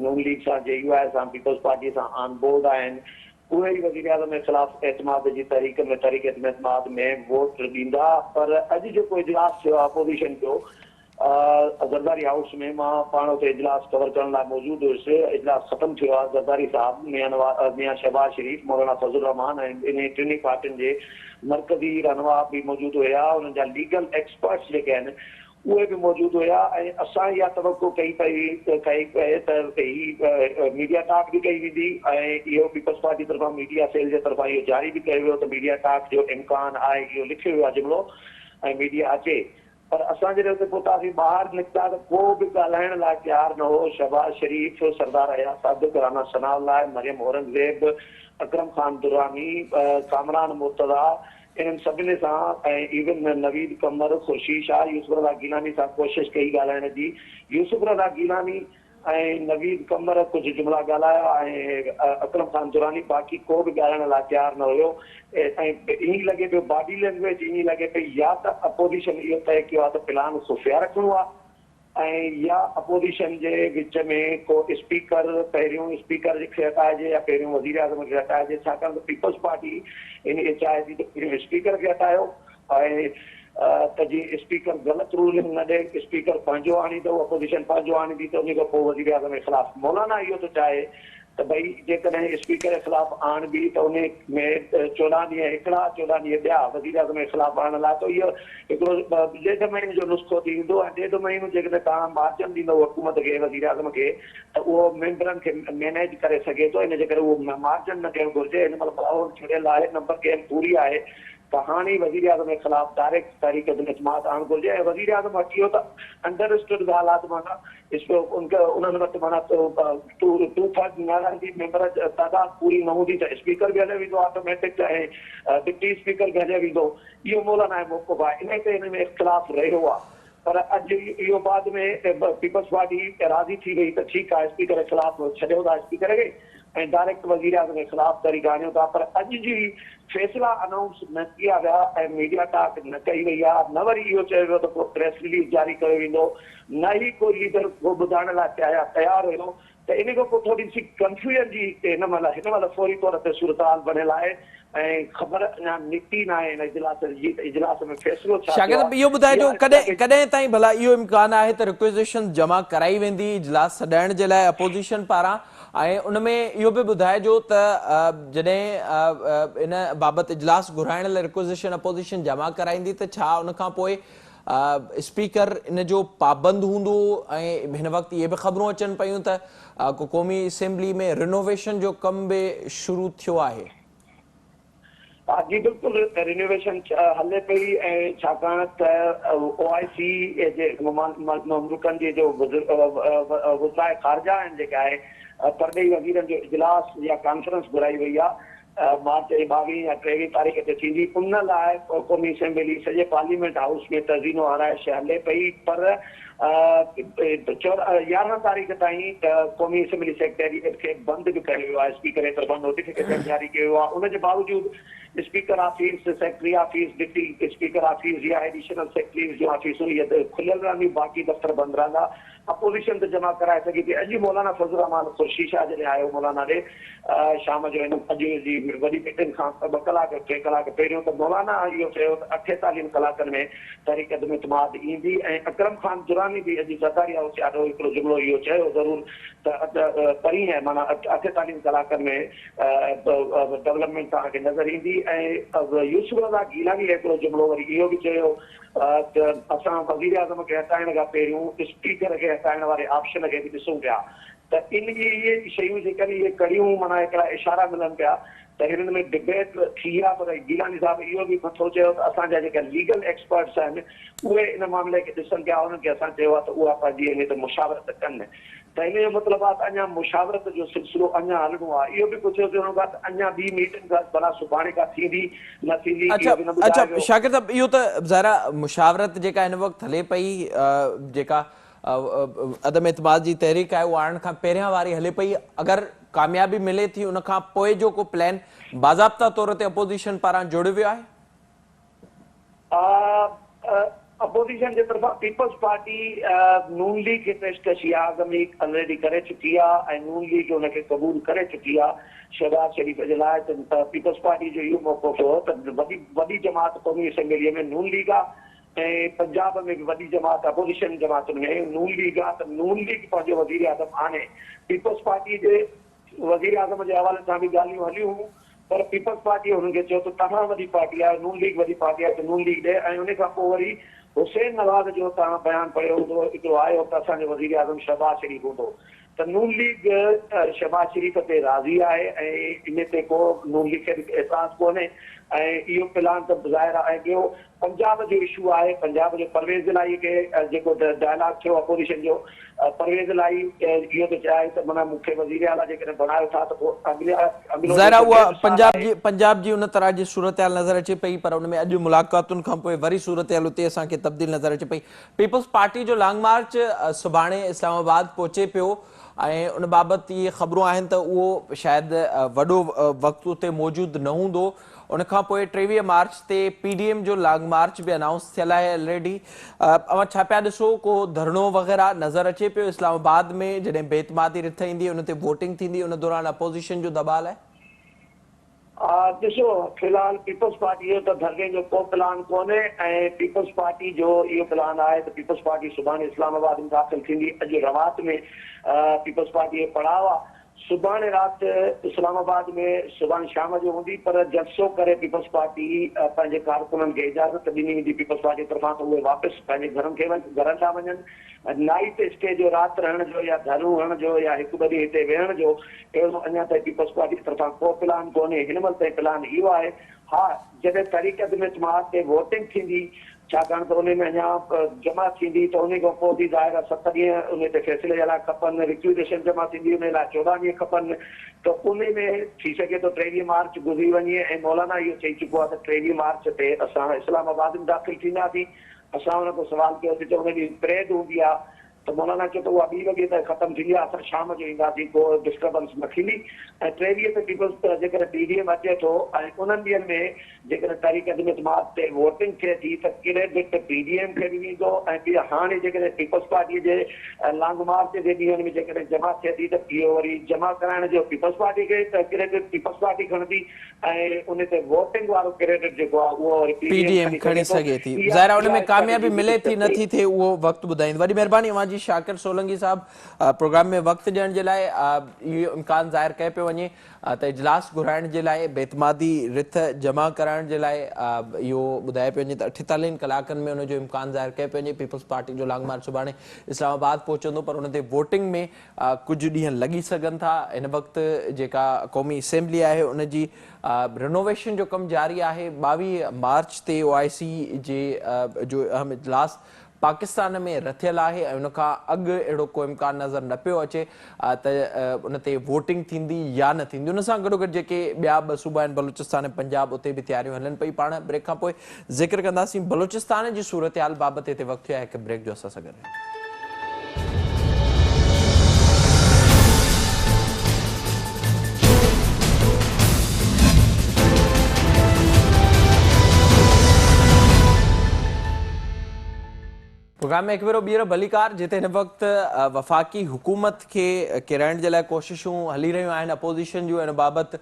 نون ليگ سان جي يو آء سان پيپلز پارٽي سان آن بورڊ آهن اهي ئي وزيراعظم جي خلاف اعتماد جي تحريڪ ۾ تحريڪ اعتماد ۾ ووٽ ڏيندا پر اڄ جيڪو اجلاس ٿيو آهي اپوزيشن جو زرداري هائوس ۾ مان پاڻ اتي اجلاس ڪور ڪرڻ لاء موجود هيس اجلاس ختم ٿيو آهي زرداري صاحب ميان ميان شهباز شريف مولانا فضل الرحمان ۽ انهي ٽنهي پارٽين جي مرڪزي رهنما به موجود هيا انهن جا ليگل ايڪسپرٽس جيڪي آهن اهي به موجود هيا ۽ اسان اها توقع ڪئي پئي ڪئي پئي ته هي ميڊيا ٽاڪ به ڪئي ويندي ۽ اهو پيپلز پارٽي طرفان ميڊيا سيل جي طرفان اهو جاري به ڪيو ويو ته ميڊيا ٽاڪ جو امڪان آهي اهو لکيو ويو آهي جملو ۽ ميڊيا اچي پر اسان جڏهن اتي پهتاسين ٻاهر نڪتا ته ڪو به ڳالهائڻ لاء تيار نه هو شهباز شريف سردار اياز صادق رانا ثناء الله مريم اورنگزيب اڪرم خان دراني ڪامران مرتضيٰ انهن سڀني سان ۽ ايون نويد قمر، خورشيد شاهه، يوسف رضا گيلاني سان ڪوشش ڪئي ڳالهائڻ جي. يوسف رضا گيلاني ۽ نويد قمر ڪجهه جملا ڳالهايا ۽ اڪرم خان دراني باقي ڪو به ڳالهائڻ لاء تيار نه هيو ۽ ائين لڳي پيو باڊي لينگويج ائين لڳي پئي يا ته اپوزيشن اهو طئي ڪيو آهي ته پلان خفيه رکڻو آهي ۽ يا اپوزيشن جي وچ ۾ ڪو اسپيڪر پهريون اسپيڪر کي هٽائجي يا پهريون وزيراعظم کي هٽائجي ڇاڪاڻ ته پيپلز پارٽي ان اهي چاهي ٿي ته پهريون اسپيڪر کي هٽايو ۽ ته جيئن اسپيڪر غلط رولنگ نه ڏئي اسپيڪر پنهنجو آڻيندو اپوزيشن پنهنجو آڻيندي ته ان کان پوء وزيراعظم جي خلاف مولانا اهو ٿو چاهي ته ڀئي جيڪڏهن اسپيڪر خلاف آڻبي ته انهي ۾ 14 ڏينهن هڪڙا 14 ڏينهن ٻيا وزيراعظم جي خلاف آڻڻ لاء ته اهو هڪڙو ڏيڍ مهيني جو نسخو ٿي ويندو ۽ ڏيڍ مهينو جيڪڏهن توهان مارجن ڏيندؤ حڪومت کي وزيراعظم کي ته اهو ميمبرن کي مينيج ڪري سگهي ٿو ان جي ڪري اهو مارجن نه ڏيڻ گهرجي هن مهل ماحول ڇڙيل آهي نمبر گيم پوري آهي ته هاڻ ئي وزيراعظم جي خلاف ڊائريڪٽ تحريڪ عدم اعتماد آڻڻ گهرجي ۽ وزيراعظم وٽ اهو ته انڊر اسٽوڊ ڳالهه آهي ته معنيٰ انهن وٽ معنيٰ ٽو ٿرڊ نه رهندي ميمبر تعداد پوري نه هوندي ته اسپيڪر به هليو ويندو آٽوميٽڪ ۽ ڊپٽي اسپيڪر به هليو ويندو اهو مولانا جو موقف آهي انهي تي هن ۾ اختلاف رهيو آهي پر اڄ اهو بعد ۾ پيپلز پارٽي راضي ٿي وئي ته ٺيڪ آهي اسپيڪر خلاف ڇڏيو ٿا اسپيڪر کي ۽ ڊائريڪٽ وزيراعظم جي خلاف تحريڪ آڻيو ٿا پر اڄ جي فيصلا انائونس نه ڪيا ويا ۽ ميڊيا ٽاڪ نه ڪئي وئي آهي نه وري اهو چيو ويو ته ڪو پريس رليز جاري ڪيو ويندو نه ئي ڪو ليڊر ڪو ٻڌائڻ لاء تيار هيو ته ان کان پوء ٿوري سي ڪنفيوزن جي هن مهل هن مهل فوري طور تي صورتحال بڻيل آهي ۽ خبر اڃا نڪتي ناهي هن اجلاس جي ته اجلاس ۾ فيصلو ڇا ٿيو شاگرد آهي اهو ٻڌائجو اها ڪڏهن اسٽريٽجي ڪڏهن تائين ڀلا اهو امڪان آهي ته رڪويزيشن جمع ڪرائي ويندي اجلاس سڏائڻ جي لاء اپوزيشن پاران ۽ ان ۾ اهو به ٻڌائجو ته جڏهن ان بابت اجلاس گهرائڻ لاء رڪويزيشن اپوزيشن جمع ڪرائيندي ته ڇا ان کان پوء اسپيڪر ان جو پابند هوندو ۽ هن وقت اهي به خبرون اچن پيون ته ڪو قومي اسيمبلي ۾ رينوويشن جو ڪم به شروع ٿيو آهي. ها جي بلڪل رينوويشن هلي پئي ۽ ڇاڪاڻ ته او آء سي جي ملڪن جي جو وزراء خارجه آهن جيڪي آهي پرڏيهي وزيرن جو اجلاس يا ڪانفرنس گهرائي وئي آهي مارچ جي ٻاويهين يا ٽيويهين تاريخ تي ٿيندي، ان لاء قومي اسيمبلي سڄي پارليامينٽ هائوس ۾ تزئين و آرائش هلي پئي پر 14 تاريخ تائين قومي اسيمبلي سيڪريٽريٽ کي بند به ڪيو ويو آهي، اسپيڪر جي طرفان نوٽيفڪيشن جاري ڪيو ويو آهي، ان جي باوجود speaker office, secretary office, deputy speaker office يا ايڊيشنل سيڪريٽريز جون آفيسون اهي کليل رهنديون، باقي دفتر بند رهندا. اپوزيشن ته جمع ڪرائي سگهي ٿي. اڄ مولانا فضل الرحمان خورشيد شاهه جڏهن آيو مولانا ڏي شام جو هن اڄ جي وڏي ميٽنگ کان ٻه ڪلاڪ ٽي ڪلاڪ پهريون ته مولانا اهو چيو ته اٺيتاليهن ڪلاڪن ۾ تحريڪ عدم اعتماد ايندي ۽ اڪرم خان دراني به اڄ زرداري هائوس جي آڏو هڪڙو جملو اهو چيو ضرور ته پرينهن معنيٰ اٺيتاليهن ڪلاڪن ۾ ڊولپمينٽ توهان کي نظر ايندي ۽ يوسف رضا گيلاني هڪڙو جملو وري اهو به چيو ته اسان وزيراعظم کي هٽائڻ کان پهريون اسپيڪر کي هٽائڻ واري آپشن کي به ڏسون پيا ته ان اهي شيون جيڪي آهن اهي ڪڙيون معنيٰ هڪڙا اشارا ملن پيا ته هنن ۾ ڊبيٽ ٿي آهي پر گيلاني صاحب اهو به مٿو چيو ته اسان جا جيڪا ليگل ايڪسپرٽس آهن اهي ان معاملي کي ڏسن پيا انهن کي اسان چيو آهي ته اها پنهنجي ان تي مشاورت ڪن ته ان جو مطلب آهي ته اڃا مشاورت جو سلسلو اڃا هلڻو آهي. اهو به پڇيو ٿيو ڪا ته اڃا ٻي ميٽنگ ڪا ڀلا سڀاڻي ڪا ٿيندي نه ٿيندي اڇا اهو به نه ٻڌايو اڇا ويو. شاڪر صاحب اهو ته ظاهر آهي مشاورت جيڪا هن وقت هلي پئي جيڪا عدم اعتماد جي تحريڪ آهي اها آڻڻ کان پهريان واري هلي پئي اگر ڪاميابي ملي ٿي ان کان پوء جو ڪو پلان باضابطا طور تي اپوزيشن پاران جوڙيو ويو آهي؟ اپوزيشن جي طرفان پيپلز پارٽي نون ليگ کي پيشڪش اها اڳ ۾ ئي الريڊي ڪري چڪي آهي ۽ نون ليگ ان کي قبول ڪري چڪي آهي شهباز شريف جي لاء ته پيپلز پارٽي جو اهو موقف هو ته وڏي وڏي جماعت قومي اسيمبلي ۾ نون ليگ آهي ۽ پنجاب ۾ به وڏي جماعت اپوزيشن جماعتن ۾ نون ليگ آهي ته نون ليگ پنهنجو وزيراعظم آڻي پيپلز پارٽي جي وزيراعظم جي حوالي سان به ڳالهيون هليون هيون پر پيپلز پارٽي هنن کي چيو ته توهان وڏي پارٽي آهيو، نون ليگ وڏي پارٽي آهي ته نون ليگ ڏي ۽ ان کان پوء وري حسين نواز جو توهان بيان پڙهيو هوندو هڪڙو آيو ته اسان جو وزيراعظم شهباز شريف هوندو ته نون ليگ شهباز شريف تي راضي آهي ۽ ان تي ڪو نون ليگ کي به اعتراض ڪونهي ۽ اهو پلان ته ظاهر آهي ۽ ٻيو پنجاب جو اشو آهي پنجاب جو پرويز الاهي کي جيڪو ڊائلاگ ٿيو اپوزيشن جو پرويز الاهي اهو ٿو چاهي ته معنيٰ مون کي وزير اعليٰ جيڪڏهن بڻايو ٿا ته پوء اڳلو ظاهر جيڪو آهي اها ڏيڍ سال پنجاب آهي. جي پنجاب جي ان طرح جي صورتحال نظر اچي پئي پر ان ۾ اڄ ملاقاتن کان پوء وري صورتحال اتي اسان کي تبديل نظر اچي پئي پيپلز پارٽي جو لانگ مارچ سڀاڻي اسلام آباد پهچي پيو ۽ ان بابت اهي خبرون آهن ته اهو شايد وڏو وقت اتي موجود نه هوندو ان کان پوء 23 مارچ تي پي ڊي ايم جو لانگ مارچ به انائونس ٿيل آهي الريڊي اوهان ڇا پيا ڏسو ڪو ڌرڻو وغيره نظر اچي پيو اسلام آباد ۾ جڏهن بي اعتمادي رٿ ايندي ان تي ووٽنگ ٿيندي ان دوران اپوزيشن جو دٻاء آهي؟ ڏسو في الحال پيپلز پارٽي جو ته ڌرڻي جو ڪو پلان ڪونهي ۽ پيپلز پارٽي جو اهو پلان آهي ته پيپلز پارٽي سڀاڻي اسلام آباد ۾ داخل ٿيندي اڄ روات ۾ پيپلز پارٽي جو پڙاء آهي سڀاڻي رات اسلام آباد ۾ سڀاڻي شام جو هوندي پر جلسو ڪري پيپلز پارٽي پنهنجي ڪارڪنن کي اجازت ڏني ويندي پيپلز پارٽي طرفان ته اهي واپس پنهنجي گهرن کي گهرن ڏانهن وڃن نائيٽ اسٽي جو رات رهڻ جو يا ڌرڻو هڻڻ جو يا هڪ ٻه ڏينهن هتي ويهڻ جو اهڙو اڃا تائين پيپلز پارٽي طرفان ڪو پلان ڪونهي هن مهل تائين پلان اهو آهي ها جڏهن تحريڪ عدم اعتماد تي ووٽنگ ٿيندي، ڇاڪاڻ ته انهي ۾ اڃا جمع ٿيندي ته انهي کان پوء به ظاهر آهي ست ڏينهن انهي تي فيصلي جي لاء کپن، ريڪوزيشن جمع ٿيندي انهي لاء 14 ڏينهن کپن ته انهي ۾ ٿي سگهي ٿو 23 مارچ گذري وڃي ۽ مولانا اهو چئي چڪو آهي ته 23 مارچ تي اسان اسلام آباد ۾ داخل ٿينداسين. اسان ان کان سوال ڪيوسين ته ان ڏينهن پريڊ هوندي آهي ته مولانا چيو ته اها ٻي وڳي تائين ختم ٿيندي آهي، اسان شام جو اينداسين، ڪو ڊسٽربنس نه ٿيندي ۽ 23 تي پيپلز جيڪڏهن پي ڊي ايم اچي ٿو ۽ انهن ڏينهن ۾ جيڪڏهن تحريڪ عدم اعتماد تي ووٽنگ ٿئي ٿي ته ڪريڊٽ پي ڊي ايم کي به ويندو ۽ ٻي هاڻي جيڪڏهن پيپلز پارٽي جي لانگ مارچ جي ڏينهن ۾ جيڪڏهن جمع ٿئي ٿي ته اهو وري جمع ڪرائڻ جو پيپلز پارٽي کي ته ڪريڊٽ پيپلز پارٽي کڻندي ۽ ان تي ووٽنگ وارو ڪريڊٽ جيڪو آهي اهو وري پي ڊي ايم کڻي سگهي ٿي. ظاهر آهي ان ۾ ڪاميابي ملي ٿي نه ٿي ٿئي اهو وقت ٻڌائيندو. وڏي مهرباني اوهان جي. حاجي شاڪر سولنگي صاحب پروگرام ۾ وقت ڏيڻ جي لاء اهو امڪان ظاهر ڪيو پيو وڃي ته اجلاس گهرائڻ جي لاء بي اعتمادي رٿ جمع ڪرائڻ جي لاء اهو ٻڌايو پيو وڃي ته اٺيتاليهن ڪلاڪن ۾ ان جو امڪان ظاهر ڪيو پيو وڃي. پيپلز پارٽي جو لانگ مارچ سڀاڻي اسلام آباد پهچندو پر ان تي ووٽنگ ۾ ڪجهه ڏينهن لڳي سگهن ٿا. هن وقت جيڪا قومي اسيمبلي آهي ان جي رينوويشن جو ڪم جاري آهي. 22 مارچ تي او آء سي جي جو اهم اجلاس پاڪستان ۾ رٿيل آهي ۽ ان کان اڳ اهڙو ڪو امڪان نظر نه پيو اچي ته ان تي ووٽنگ ٿيندي يا نه ٿيندي. ان سان گڏوگڏ جيڪي ٻيا ٻه صوبا آهن بلوچستان ۽ پنجاب اتي به تياريون هلن پئي. پاڻ بريڪ کان پوء ذڪر ڪنداسين بلوچستان جي صورتحال بابت. هتي وقت ٿيو آهي هڪ بريڪ جو اسان سان گڏ رهجو. پروگرام ۾ هڪ ڀيرو ٻيهر ڀليڪار جتي هن وقت وفاقي حڪومت کي ڪيرائڻ جي لاء ڪوششون هلي رهيون آهن اپوزيشن جون ان بابت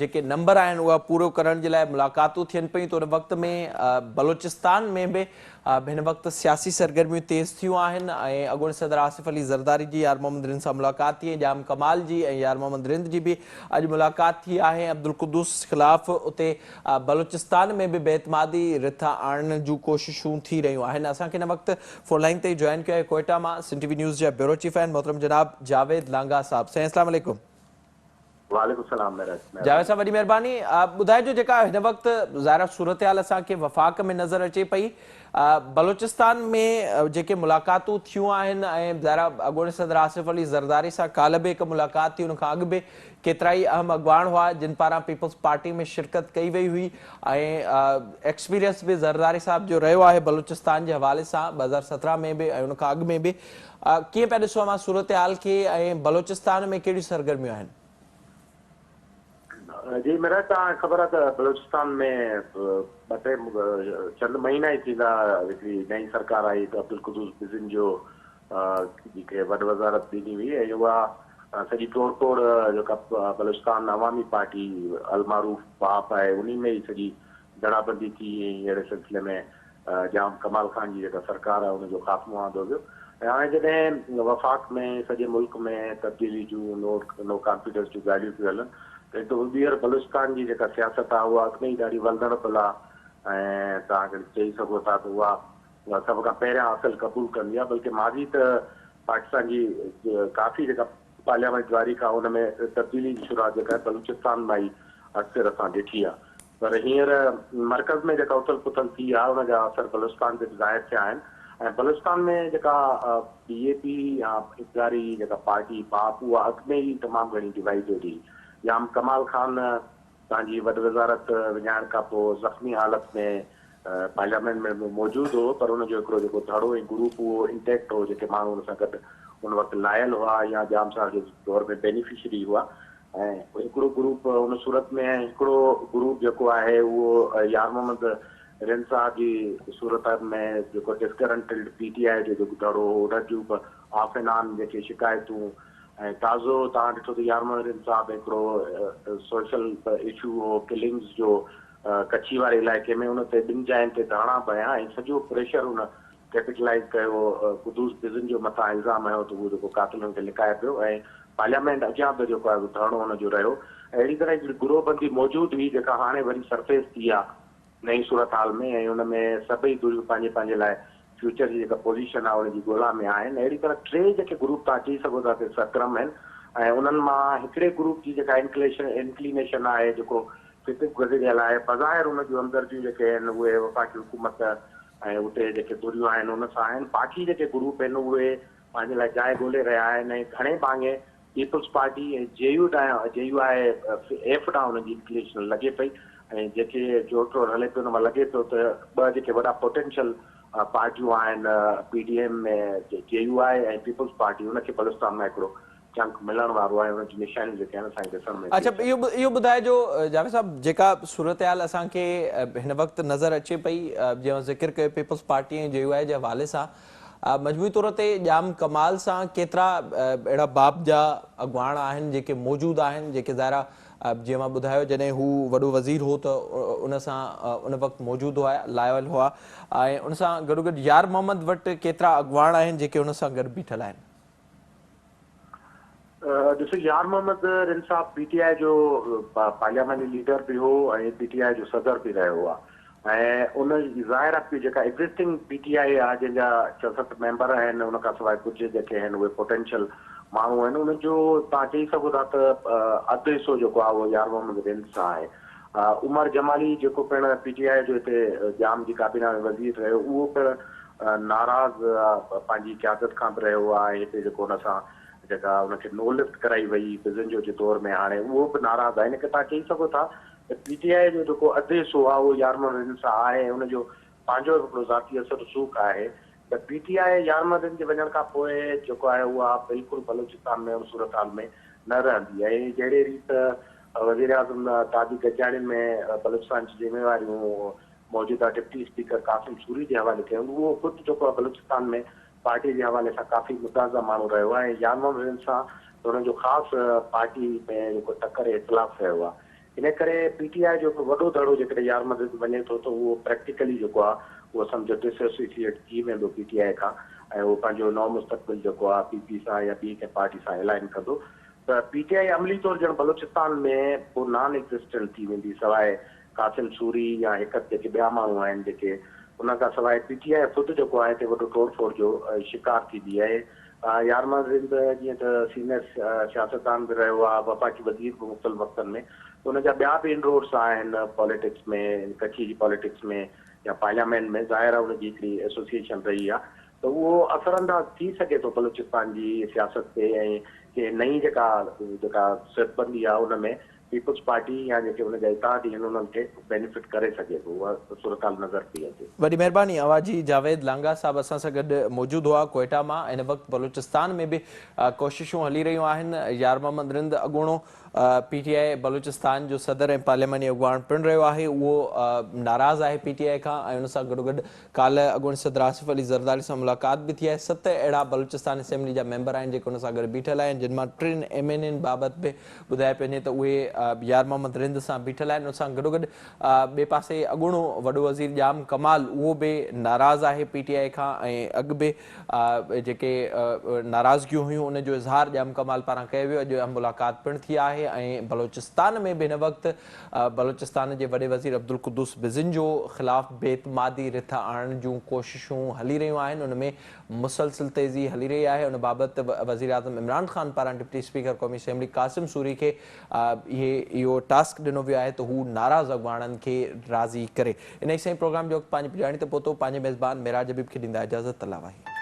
جيڪي نمبر آهن اها پورو ڪرڻ جي لاء ملاقاتون ٿين پيون ته ان وقت ۾ بلوچستان ۾ به هن وقت سياسي سرگرميون تيز ٿيون آهن ۽ اڳوڻي صدر آصف علي زرداري جي يار محمد رند سان ملاقات ٿي ۽ ڄام ڪمال جي ۽ يار محمد رند جي به اڄ ملاقات ٿي آهي عبدالقدوس خلاف اتي بلوچستان ۾ به بي اعتمادي رٿ آڻڻ جون ڪوششون ٿي رهيون آهن اسان کي هن وقت فون لائين تي جوائن ڪيو آهي ڪوئيٽا مان سنڌ ٽي وي نيوز جا بيورو چيف آهن محترم جناب جاويد لانگاهه صاحب سائين اسلام عليڪم. وعليڪم السلام معراج مهرباني. جاويد صاحب وڏي مهرباني ٻڌائجو جيڪا هن وقت ظاهر صورتحال اسان کي وفاق ۾ نظر اچي پئي بلوچستان ۾ جيڪي ملاقاتون ٿيون آهن ۽ ظاهر اڳوڻي صدر آصف علي زرداري سان ڪالهه به هڪ ملاقات ٿي ان کان اڳ به ڪيترائي اهم اڳواڻ هئا جن پاران پيپلز پارٽي ۾ شرڪت ڪئي وئي هئي ۽ ايڪسپيرينس به زرداري صاحب جو رهيو آهي بلوچستان جي حوالي سان 2017 ۾ به ۽ ان کان اڳ ۾ به ڪيئن پيا ڏسو اوهان صورتحال کي ۽ بلوچستان ۾ ڪهڙيون سرگرميون آهن؟ جي ميرا توهان کي خبر آهي ته بلوچستان ۾ ٻه ٽي چند مهينا ئي ٿيندا هڪڙي نئين سرڪار آئي ته عبدالقدوس بزنجو کي وڏ وزارت ڏني وئي ۽ اها سڄي ٽوڙ ڦوڙ جيڪا بلوچستان عوامي پارٽي المعروف باپ آهي انهي ۾ ئي سڄي ڌڙابندي ٿي ۽ اهڙي سلسلي ۾ ڄام ڪمال خان جي جيڪا سرڪار آهي ان جو خاتمو آندو ويو ۽ هاڻي جڏهن وفاق ۾ سڄي ملڪ ۾ تبديلي جون نو ڪانفيڊنس جون ڳالهيون پيون هلن ته هڪ دفعو ٻيهر بلوچستان جي جيڪا سياست آهي اها اڳ ۾ ئي ڏاڍي ولدڙ پل آهي ۽ توهان چئي سگهو ٿا ته اها سڀ کان پهريان اصل قبول ڪندي آهي بلڪه ماضي ته پاڪستان جي ڪافي جيڪا پارلياماني تاريخ آهي ان ۾ تبديلي جي شروعات جيڪا آهي بلوچستان مان ئي اڪثر اسان ڏٺي آهي پر هينئر مرڪز ۾ جيڪا اٿل پٿل ٿي آهي ان جا اثر بلوچستان تي به ظاهر ٿيا آهن ۽ بلوچستان ۾ جيڪا بي اي پي يا اقتداري جيڪا پارٽي باپ اها اڳ ۾ ئي تمام گهڻي ڊوائيڊيڊ هئي. ڄام ڪمال خان پنهنجي وڏ وزارت وڃائڻ کانپوء زخمي حالت ۾ پارليامينٽ ۾ به موجود هو پر ان جو هڪڙو جيڪو ڌڙو ۽ گروپ اهو انٽيڪٽ هو جيڪي ماڻهو ان سان گڏ ان وقت لايل هئا يا ڄام صاحب جي دور ۾ بينيفشري هئا ۽ هڪڙو گروپ ان صورت ۾ ۽ هڪڙو گروپ جيڪو آهي اهو يار محمد رند صاحب جي صورت ۾ جيڪو ڊسگرنٽلڊ پي ٽي آء جو جيڪو ڌڙو هو ان جون به آف اينڊ آن جيڪي شڪايتون ۽ تازو توهان ڏٺو ته يار محمد رند صاحب هڪڙو سوشل اشو هو ڪلنگز جو ڪڇي واري علائقي ۾ ان تي ٻن جاين تي ڌرڻا به هنيا ۽ سڄو پريشر ان ڪيپيٽلائيز ڪيو، قدوس بزنجو مٿان الزام هنيو ته هو جيڪو قاتلن کي لڪائي پيو ۽ پارليامينٽ اڳيان به جيڪو آهي ڌرڻو هن جو رهيو ۽ اهڙي طرح هڪڙي گروهه بندي موجود هئي جيڪا هاڻي وري سرفيس ٿي آهي نئين صورتحال ۾ ۽ ان ۾ سڀئي ڌريون پنهنجي پنهنجي لاء فيوچر جي جيڪا پوزيشن آهي ان جي ڳولا ۾ آهن اهڙي طرح ٽي جيڪي گروپ توهان چئي سگهو ٿا ته سرگرم آهن ۽ انهن مان هڪڙي گروپ جي جيڪا انڪليشن انڪلينيشن آهي جيڪو فطق گذريل آهي بظاهر ان جون همدرديون جيڪي آهن اهي وفاقي حڪومت ۽ اتي جيڪي ڌريون آهن ان سان آهن، باقي جيڪي گروپ آهن اهي پنهنجي لاء جاء ڳولي رهيا آهن ۽ گهڻي ڀاڱي پيپلز پارٽي ۽ جي يو ڏانهن جي يو I F ڏانهن انهن جي انڪليشن لڳي پئي ۽ جيڪي جوڙ ٽوڙ هلي پيو ان مان لڳي پيو ته ٻه جيڪي وڏا پوٽينشل پارٽيون آهن P D M ۾ J U I ۽ peoples party ان کي بلوچستان مان هڪڙو چنڪ ملڻ وارو آهي ان جون نشانيون جيڪي آهن اسان کي ڏسڻ ۾ اچا اهو ٻڌائجو جاويد صاحب جيڪا صورتحال اسان کي هن وقت نظر اچي پئي جنهن ذڪر ڪيو پيپلز پارٽي ۽ جي يو آء جي حوالي سان مجموعي طور تي ڄام ڪمال سان ڪيترا اهڙا باب جا اڳواڻ آهن جيڪي موجود آهن جيڪي ظاهر آهي جيئن مان ٻڌايو جڏهن هو وڏو وزير هو ته ان سان ان وقت موجود هئا لايل هئا ۽ ان سان گڏوگڏ يار محمد وٽ ڪيترا اڳواڻ آهن جيڪي ان سان گڏ بيٺل آهن؟ ڏسو يار محمد رند صاحب پي ٽي آء جو پارلياماني ليڊر به هو ۽ پي ٽي آء جو صدر به رهيو آهي ۽ ان ظاهر آهي جيڪا ايگزسٽنگ پي ٽي آء آهي جنهن جا 64 ميمبر آهن ان کان سواء ڪجهه جيڪي آهن اهي پوٽينشل ماڻهو آهن انهن جو توهان چئي سگهو ٿا ته اڌ حصو جيڪو آهي اهو يار محمد رند سان آهي. عمر جمالي جيڪو پڻ پي ٽي آء جو هتي ڄام جي ڪابينا ۾ وزير رهيو اهو پڻ ناراض پنهنجي قيادت کان به رهيو آهي ۽ هتي جيڪو ان سان جيڪا ان کي نو لفٽ ڪرائي وئي بزنجو جي دور ۾ هاڻي اهو به ناراض آهي ان ڪري توهان چئي سگهو ٿا ته پي ٽي آء جو جيڪو اڌ حصو آهي اهو يارمن رند سان آهي ۽ ان جو پنهنجو به هڪڙو ذاتي اثر رسوخ آهي ته پي ٽي آء يارمن رند جي وڃڻ کان پوء جيڪو آهي اها بلڪل بلوچستان ۾ ان صورتحال ۾ نه رهندي ۽ جهڙي ريت وزيراعظم تازي گڏجاڻين ۾ بلوچستان جون ذميواريون موجوده ڊپٽي اسپيڪر قاسم سوري جي حوالي ڪيو اهو خود جيڪو آهي بلوچستان ۾ پارٽي جي حوالي سان ڪافي متنازع ماڻهو رهيو آهي ۽ يار محمد رند سان ته انهن جو خاص پارٽي ۾ جيڪو ٽڪر ۽ اختلاف رهيو آهي ان ڪري پي ٽي آء جو هڪ وڏو ڌڙو جيڪڏهن يار محمد رند وڃي ٿو ته اهو پريڪٽيڪلي جيڪو آهي اهو سمجهو ڊس ايسوسيئيٽ ٿي ويندو پي ٽي آء کان ۽ اهو پنهنجو نئون مستقبل جيڪو آهي پي پي سان يا ٻي ڪنهن پارٽي سان الائن ڪندو ته پي ٽي آء عملي طور ڄڻ بلوچستان ۾ پوء نان ايگزسٽنٽ ٿي ويندي سواء قاسم سوري يا هڪ اڌ جيڪي ٻيا ماڻهو آهن جيڪي ان کان سواء پي ٽي آء خود جيڪو آهي هتي وڏو ٽوڙ ڦوڙ جو شڪار ٿيندي آهي. يار محمد رند جيئن ته سينئر سياستدان به رهيو آهي، وفاقي وزير به مختلف وقتن ۾ ته ان جا ٻيا به انروڊس آهن پاليٽڪس ۾ ڪچي جي پاليٽڪس ۾ يا پارليامينٽ ۾ ظاهر آهي ان جي هڪڙي ايسوسيئيشن رهي آهي ته اهو اثرانداز ٿي سگهي ٿو بلوچستان جي سياست تي ۽ ڪنهن نئين جيڪا جيڪا صفبندي آهي ان ۾ پيپلز پارٽي يا جيڪي ان جا اتحادي آهن انهن کي بينيفٽ ڪري سگهي ٿو اها صورتحال نظر پئي اچي. وڏي مهرباني اوهان جي جاويد لانگاهه صاحب اسان سان گڏ موجود هئا ڪوئيٽا مان هن وقت بلوچستان ۾ به ڪوششون هلي رهيون آهن يار محمد رند اڳوڻو پي ٽي آء بلوچستان جو صدر ۽ پارلياماني اڳواڻ پڻ رهيو آهي اهو ناراض آهي پي ٽي آء کان ۽ ان سان گڏوگڏ ڪالهه اڳوڻي صدر آصف علي زرداري سان ملاقات به ٿي آهي. ست اهڙا بلوچستان اسيمبلي جا ميمبر آهن جيڪي ان سان گڏ بيٺل آهن جن مان ٽن ايم اين اين بابت به ٻڌايو پيو وڃي ته اهي يار محمد رند سان بيٺل آهن. ان سان گڏوگڏ ٻئي پاسي اڳوڻو وڏو وزير ڄام ڪمال اهو به ناراض آهي پي ٽي آء کان ۽ اڳ به جيڪي ناراضگيون هيون ان جو اظهار ڄام ڪمال پاران ڪيو ويو. اڄ اهم ملاقات پڻ ٿي آهي ۽ بلوچستان ۾ به هن وقت بلوچستان جي وڏي وزير عبدالقدوس بزنجو خلاف بي اعتمادي رٿ آڻڻ جون ڪوششون هلي رهيون آهن ان ۾ مسلسل تيزي هلي رهي آهي ان بابت وزيراعظم عمران خان پاران ڊپٽي اسپيڪر قومي اسيمبلي قاسم سوري کي اهي اهو ٽاسڪ ڏنو ويو آهي ته هو ناراض اڳواڻن کي راضي ڪري. انهي سان ئي پروگرام جو وقت پنهنجي پڄاڻي تي پهتو. پنهنجي ميزبان معراج حبيب کي ڏيندا اجازت الله واهي.